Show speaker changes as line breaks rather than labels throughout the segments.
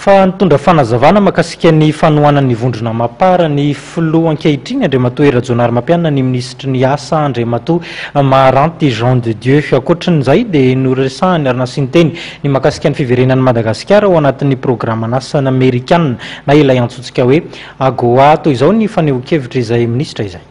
Fa nitondra fanazavana mahakasika ny fanohanan'ny vondrona Mapar ny filoha ankehitriny Andriamatoa Hery Rajaonarimampianina ny minisitry ny asa Andriamatoa Maharanty Jean de Dieu. Ankoatrin'izay dia noresahany ary nasiany teny ny mahakasika ny fiverenan'i Madagasikara ao anatin'ny programan'asa amerikanina na ilay antsointsika hoe AGOA. Toy izao ny fanehoan-kevitra izay minisitra izay.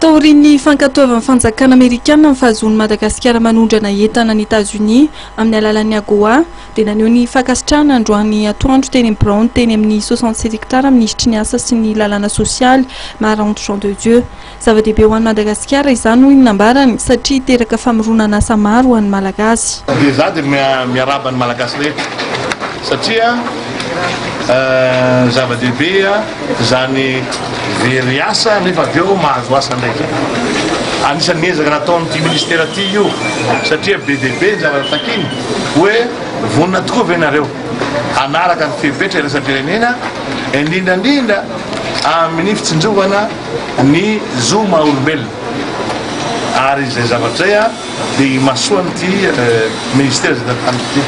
Taorian'ny fankatoavan'ny fanjakana amerikana ny fahazoan'i Madagasikara manondrana entana any Etazonia amin'ny alalan'ny AGOA dia naneho ny fankasitrahana androany atoandro teny amin'ny biraony teny amin'ny 67 hectares minisitry ny asa sy ny lalàna sosialy, Maharanto Jean de Dieu. Zava-dehibe ho an'i Madagasikara izany hoy ny nambarany satria hiteraka famoronana asa maro ho an'ny Malagasy.
Dia izaho dia miarahaba ny Malagasy rehetra satria zava-dehibe Izany very asa nefa avy eo mahazo asa indray izany. Anisan'ny ezaka nataon'ity ministera ity io satria be dia be ny zavatra takiany hoe vonona tokoa ve nareo hanaraka ny fepetra iraisam-pirenena indrindra indrindra amin'ny fitsinjovana ny zo maha olombelona ary izay zavatra izay dia imasoan'ity ministera izay tantaniko ity.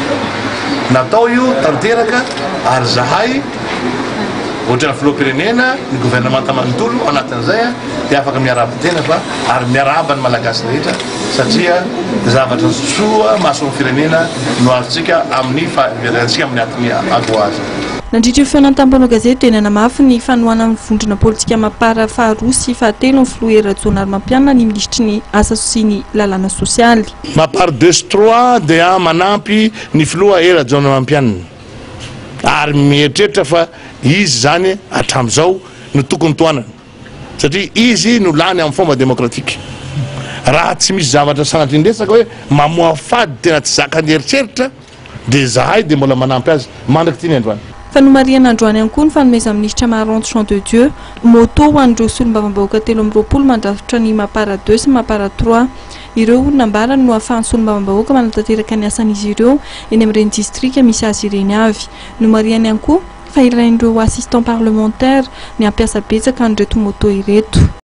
Natao io tanteraka ary zahay ohatran'ny filoham-pirenena, ny governemanta manontolo ao anatin'izay dia afaka miarahaba tena fa ary miarahaba ny Malagasy rehetra satria zavatra soa mahasoa ny firenena no azontsika amin'ny fahaverenantsika amin'ny atin'ny AGOA izay.
Nandritra io fihaonana tamin'ny mpanao gazety dia nanamafy ny fanohanan'ny vondrona politika Mapar faharoa sy fahatelo ny filoha Hery Rajaonarimampianina ny minisitry ny asa sy ny lalàna sosialy.
Mapar deux sy trois dia manampy ny filoha Hery Rajaonarimampianina ary mieritreritra fa izy izany hatramin'izao no tokony tohanana satria izy no lany amin'ny fomba demokratika. Raha tsy misy zavatra sanatria ny resaka hoe mamoafady tena tsy zakan'ny eritreritra, Dia izahay dia mbola manampy azy mandrak'ity ny androany.
Fa nomarihana androany ihany koa ny fanomezan'ny minisitra Maharanto Jean de Dieu moto ho an'ireo solombavambahoaka 23 mandrafitra ny Mapar deux sy Mapar trois. Ireo, hoy ny nambarany, no ahafahan'ny solombavambahoaka manatanteraka ny asan'izy ireo eny amin'ireny distrika misy azy ireny avy. Nomarihany ihany koa fa ilain'ireo assistant parlementaire ny hampiasa betsaka an'ireto moto ireto.